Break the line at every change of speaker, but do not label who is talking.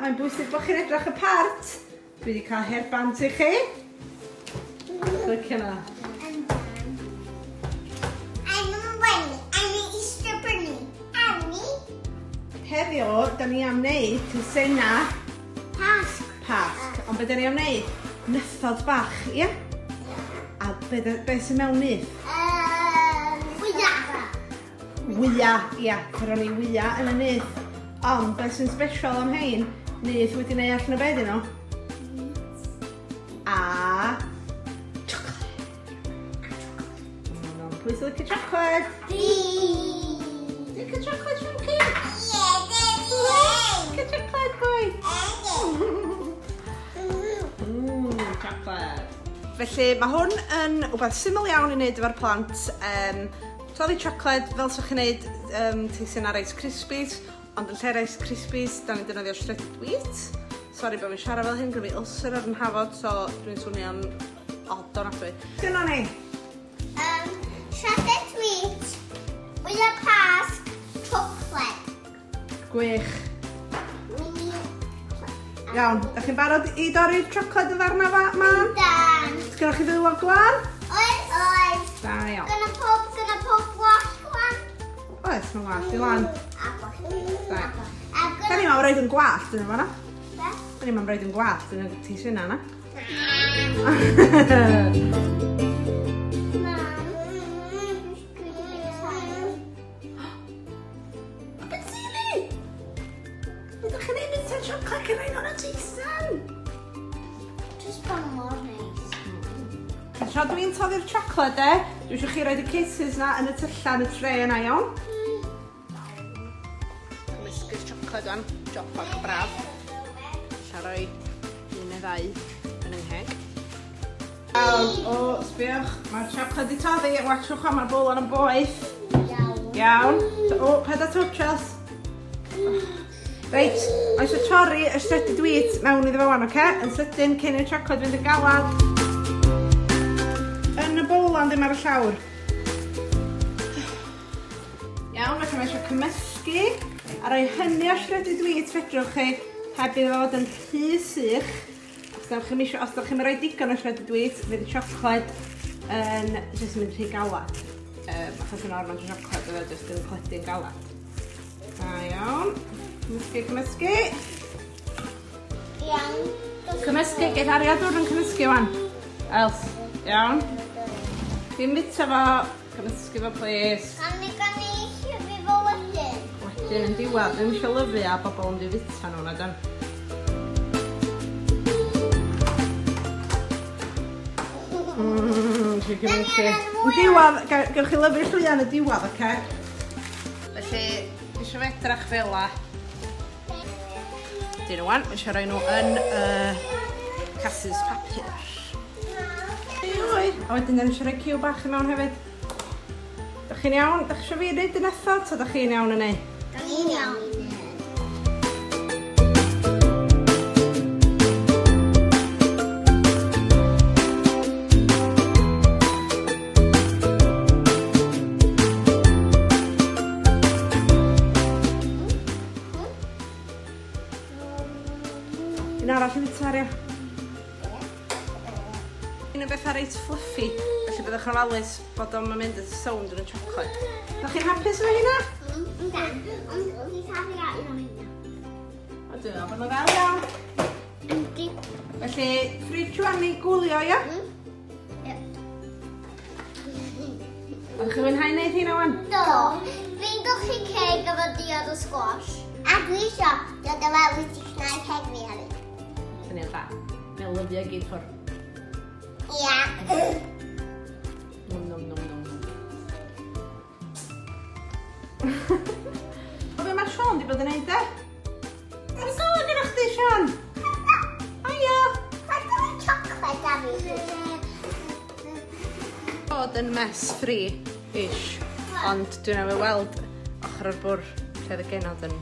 mae'n bwysig bod chi'n edrych y part. Dwi wedi cael hairband i chi. Licio na.
I'm a bunny. I'm an Easter bunny. Annie.
Heddiw, da ni am wneud teisena
Pasg.
Pasg. Ond be da ni am wneud? Nythod bach, ie? A be, be sy'n mewn nyth?
Wya.
Wya, ia. Cyron ni wya yn y nyth. Ond be sy'n special am hein, nyth wedi neu allan o be dyn nhw? A chocolate. Pwy sy'n licio chocolate?
Fi.
Licio chocolate, Frankie?
Ie, daddy.
Licio chocolate, boy? Chocolate. Felly mae hwn yn wbeth syml iawn i wneud efo'r plant. Toddi siocled fel 'sach chi'n neud teisen ar Rice Krispies, ond yn lle Rice Krispies, da ni'n defnyddio shredded wheat. Sori bod fi'n siarad fel hyn, gyda fi ulcer ar 'y nhafod, so dwi'n swnio'n od ofnadwy. Gynnon ni?
Shredded wheat, wyau pasg, siocled.
Gwych. Iawn, da chi'n barod i dorri'r siocled yn ddarnau fa, man?
Yndan.
Sgynnoch chi ddwylo glan?
Oes. Oes.
Da iawn.
Gynna pob, gynna pob wallt glan.
Oes, mae wallt i lan.
A gwallt.
Da.
A
Da ni'n roed yn gwallt yn efo na.
Be?
Da ni'n roed yn gwallt yn y teisena na.
Mam, dwi wedi mynd
A beth sy'n ni? Ydych chi'n ei bwyta siocled cyn rhaid o'n y teisen?
Just bod mor neis.
Tra dwi'n toddi'r siocled e, dwi eisiau chi roed y cases na yn y tylla yn y tre yna, iawn? Cymysgu'r siocled wan, job bach braf. Alla roi un neu ddau yn yng ngheg. Iawn, o, sbiwch, mae'r siocled di toddi, watchwch am mae'r bowlan yn boeth.
Iawn.
Iawn. O, paid â twtsios. Reit, mae eisiau torri y shredded wheat mewn iddo fo wan, oce? Yn sydyn cyn i'r siocled fynd yn galad. Yn y bowlan ddim ar y llawr. Iawn, felly mae eisiau cymysgu a rhoi hynny o shredded wheat fedrwch chi heb iddo fod yn rhy sych. Os da chi'n isio, os da chi'n rhoi digon o shredded wheat, fydd y siocled yn jyst yn mynd rhy galad. Achos yn ormod o siocled, fydd o jyst yn cledu'n galad. Da iawn. Cymysgu, cymysgu.
Iawn.
Cymysgu, geith Aria dŵr yn cymysgu wan. Els, iawn. Dim bita fo, cymysgu fo plis.
Gan mi gan i llyfu fo wedyn.
Wedyn yn diwedd, ddim eisiau lyfu a bobl yn mynd i fita nhw na dan. Dwi'n cymysgu. Yn diwedd, gewch chi lyfu'r llwyau yn y diwedd, oce? Felly, dwi eisiau fe edrach fel la. Dyn nhw wan, eisiau rhoi nhw yn y casys papur. Oi, a wedyn dyn eisiau rhoi cyw bach i mewn hefyd. Dach chi'n iawn? Dach chi eisiau fi wneud y nethod, ta dach chi'n iawn yn ei?
Da ni'n iawn.
Un arall i fita Aria. Un o bethau reit fluffy, felly byddwch yn ofalus bod o'n mynd yn sownd yn y chocolate. Ydych chi'n hapus efo hynna?
Yndan, ond dwi'n cael un o hynna.
O, dwi'n meddwl bod nhw'n ddel iawn.
Yndi.
Felly, fridge rwan i gwylio, ia?
Mm. Ie.
Ydych chi'n mwynhau wneud hynna wan?
Do. Fi'n golchi ceg efo diod o squash. A dwi isio dod o weld wyt ti'n llnau ceg fi hefyd.
Syniad da. Mae'n lyfio gyd ffwrdd.
Ia.
Nom nom nom nom nom. O be mae Siôn di bod yn neud de? Ar y golau gyda chdi, Siôn? Hiya!
Mae gen i chocolate ar fi.
Bod yn mess free-ish, ond dwi'n newydd weld ochr o'r bwr lle oedd y genod yn